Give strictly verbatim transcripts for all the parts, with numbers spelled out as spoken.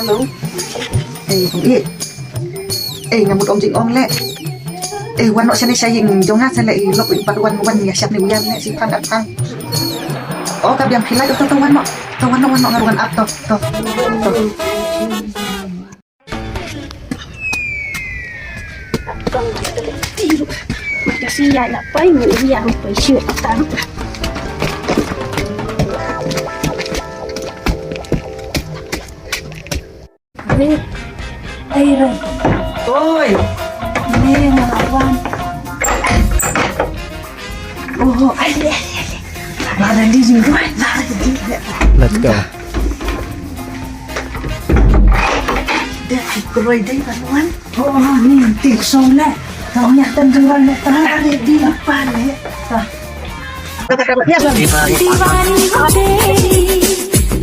Hello. Eh, eh. Eh, nga mut ong jingong leh. Eh, wan noh shane sha ïing jong nga sha leh, eh, lok in pat wan wan ïa shane u Ian leh, shi phang ar phang. Oh, ka biang phi leh, to, to, to, wan noh. To, wan noh, wan noh, nga ruh ngan ap, to, to, to. Kasi ya na pai mu ya pai shi tang. Ai, ai. Oi. Ni na wan. Oh, ai, ai, ai. Let's go. Dah, aku roi dai, Wan. Oh, ni, nanti song lah. Kau ni akan dengar lah. Tarik di depan, eh. Tah. दीवानी हूँ तेरी,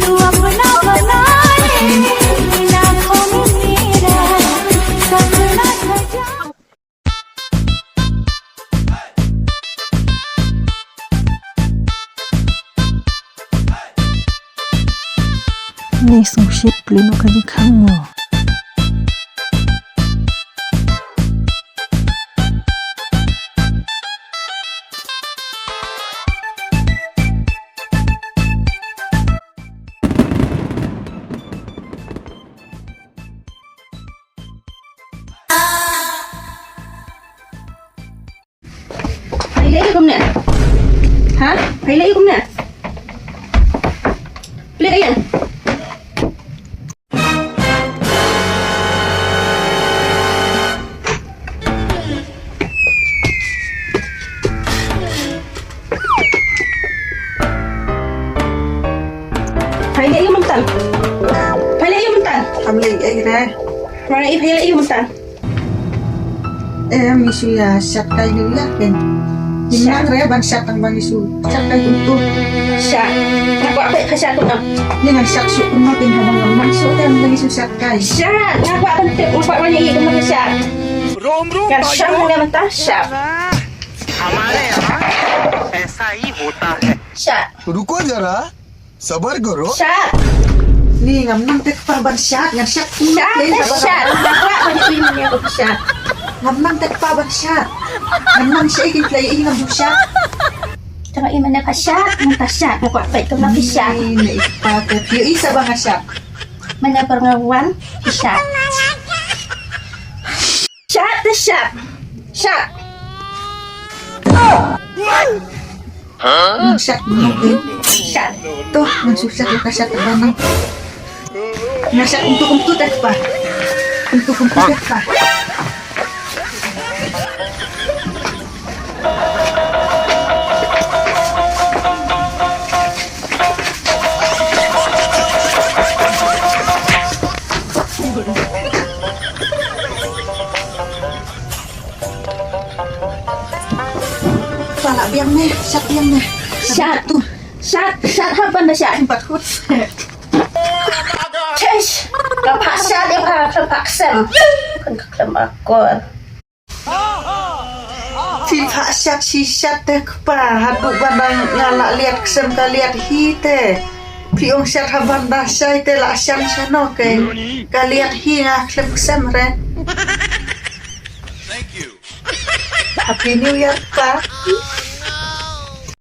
तू अपना बना ले, इन आँखों में मेरा सपना सजा। Ni sngewsih pli no ka jingkhang mo. Phi leh ïa kumne? Ha? Phi leh ïa kumne? Phi leh ïa. Phi leh ïa mynta. Phi leh ïa mynta. Kam leh ïa re. Phi leh ïa mynta. Em, ngi shu ïa shat kai ïa ken. Shat. Ïa re ban shat tang ba ngi shu shat kai kumtu. Shat. Nga kwah peit ka shat tu, em. Ïa ngan shat shu kumno ken haba ngam nang shu ken ngi shu shat kai. Shat. Nga kwah ban tip, nga kwah ban ïa kumno ka shat. Rom rom. Ngan shat ngan mynta shat. हमारे यहाँ ऐसा ही होता है। Shat. रुको जरा। सबर करो। Shat. Ni ngam nang te kpa ban shat, ngan shat. Shat, te shat. Nga kwah ban ïohi mane ka shat. Ngam nang te kpa ban shat. Ngam nang sha ïing, pla ïa ïing ngam ju shat. Tang ïa mane ka shat, ngan ta shat, nga kwah peit kumno ka shat. Ni, ni kpa te phi ïa sa ba nga shat. Mane ka nga wan ka shat. Shat te shat. Shat. Nang shat nang eh. Shat. To, nang shu shat ka shat ba nang. Nang shat kumtu kumtu te kpa. Kumtu kumtu te kpa. Pala biang ne, shat biang ne. Shat. Tu. Shat, shat hap ban da shat. Empat hut. Chesh. Ka phah shat ïa ka, ka phah ksem. Kan ka klem akor. Phi phah shat shi shat te kpa, haduh ba dang nga la liat ksem ka liat hi te. Phi ong shat ha ban da shai te la shan shano ke. Ka liat hi nga khlem ksem re. Happy New Year pa.